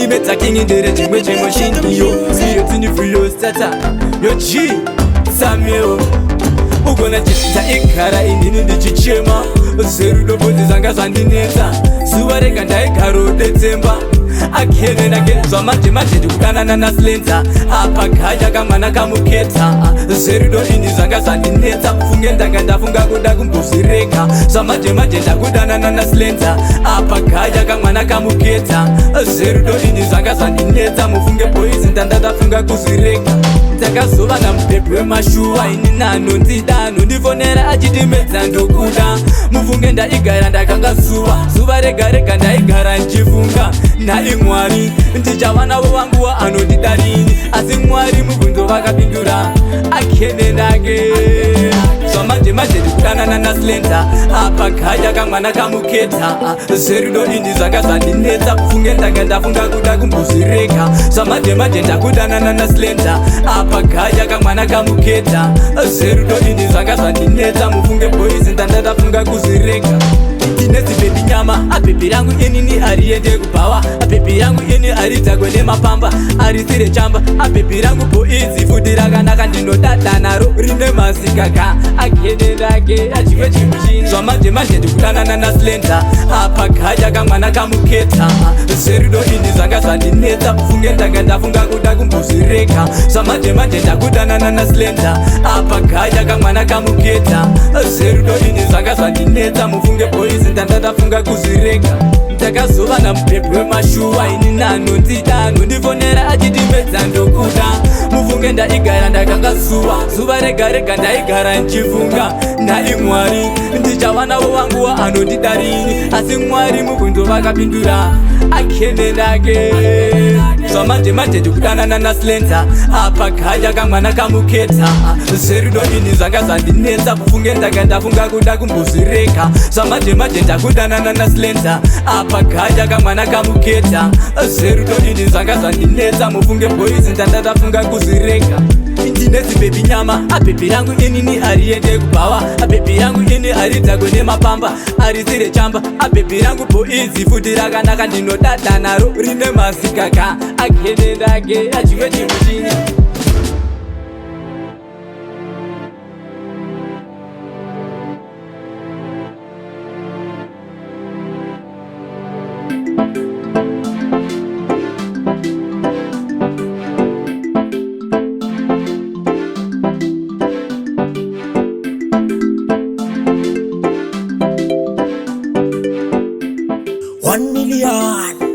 Ndimedza King, ndere chimwe chemushini. Yo iyo tini free starter yo G Samuel ugona. Ndaigara inini ndichichema zverudo bhodzi, zvanga zvandinetsa. Zuva rega ndaigara udetsemba again and again. Zvamanje manje ndikudanana naSlenza, apa gaya kamwana kamuketa. Zverudo ini zvanga zvandinetsa, funge ndanga ndafunga kuda kumbozvireka. Zvamanje manje ndakudanana naSlenza, apa gaya kamwana kamuketa. Zverudo ini zvanga zvandinetsa, mufunge boys, ndanda ndafunga kuzvireka. Ndakazova namubhebhi wemashuwa ini, nanondida, anondifonera achitimedza ndokuda. Mufunge ndaigara ndakanga zuva zuva rega rega ndaigara ndichifunga, nhai Mwari, ndichawanavo vanguva anondida rini? Asi Mwari mubvunzo vakapindura again and again. Zvamanje manje ndikudanana naSlenza, apa gaya kamwana kamuketa. Zverudo ini zvanga zvandinetsa, funge ndanga ndafunga kuda kumbozvireka. Zvamanje manje ndakudanana naSlenza, apa gaya kamwana kamuketa. Zverudo ini zvanga zvandinetsa, mufunge boys, ndanda ndafunga kuzvireka. Ndine zibhebhi nyama, abhebhi rangu inini ariende kubhawa, abhebhi rangu ini aridzakwe nemapamba, arisire chamba. Abhebhi rangu boys, futi rakanaka, ndinodada naro, rine masikaka again and again, achimwe chimuchini. Zvamanje manje ndikudanana naSlenza, apa gaya kamwana kamuketa. Zverudo ini zvanga zvandinetsa, funge ndanga ndafunga kuda kumbozvireka. Zvamanje manje ndakudanana naSlenza, apa gaya kamwana kamuketa. Zverudo ini zvanga zvandinetsa, mufunge boys, ndanda ndafunga kuzvireka. Ndakazova namubhebhi wemashuwa ini, nanondida, anondifonera achitimedza ndokuda. Mufunge ndaigara ndakanga zuva zuva rega rega ndaigara ndichifunga, nhai Mwari, ndichawanavo vanguva anondida rini? Asi Mwari mubvunzo vakapindura again and again. Zvamanje manje ndikudanana naSlenza, apa gaya kamwana kamuketa. Zverudo ini zvanga zvandinetsa, kufunge ndanga ndafunga kuda kumbozvireka. Zvamanje manje ndakudanana naSlenza, apa gaya kamwana kamuketa. Zverudo ini zvanga zvandinetsa, mufunge boys, ndanda ndafunga kuzvireka. Ndine zibhebhi nyama, abhebhi rangu inini ariende kubhawa, abhebhi rangu ini aridzakwe nemapamba, arisire chamba. Abhebhi rangu boys, futi rakanaka, ndinodada naro, rine masikaka again and again, achimwe chimuchini. 1 million.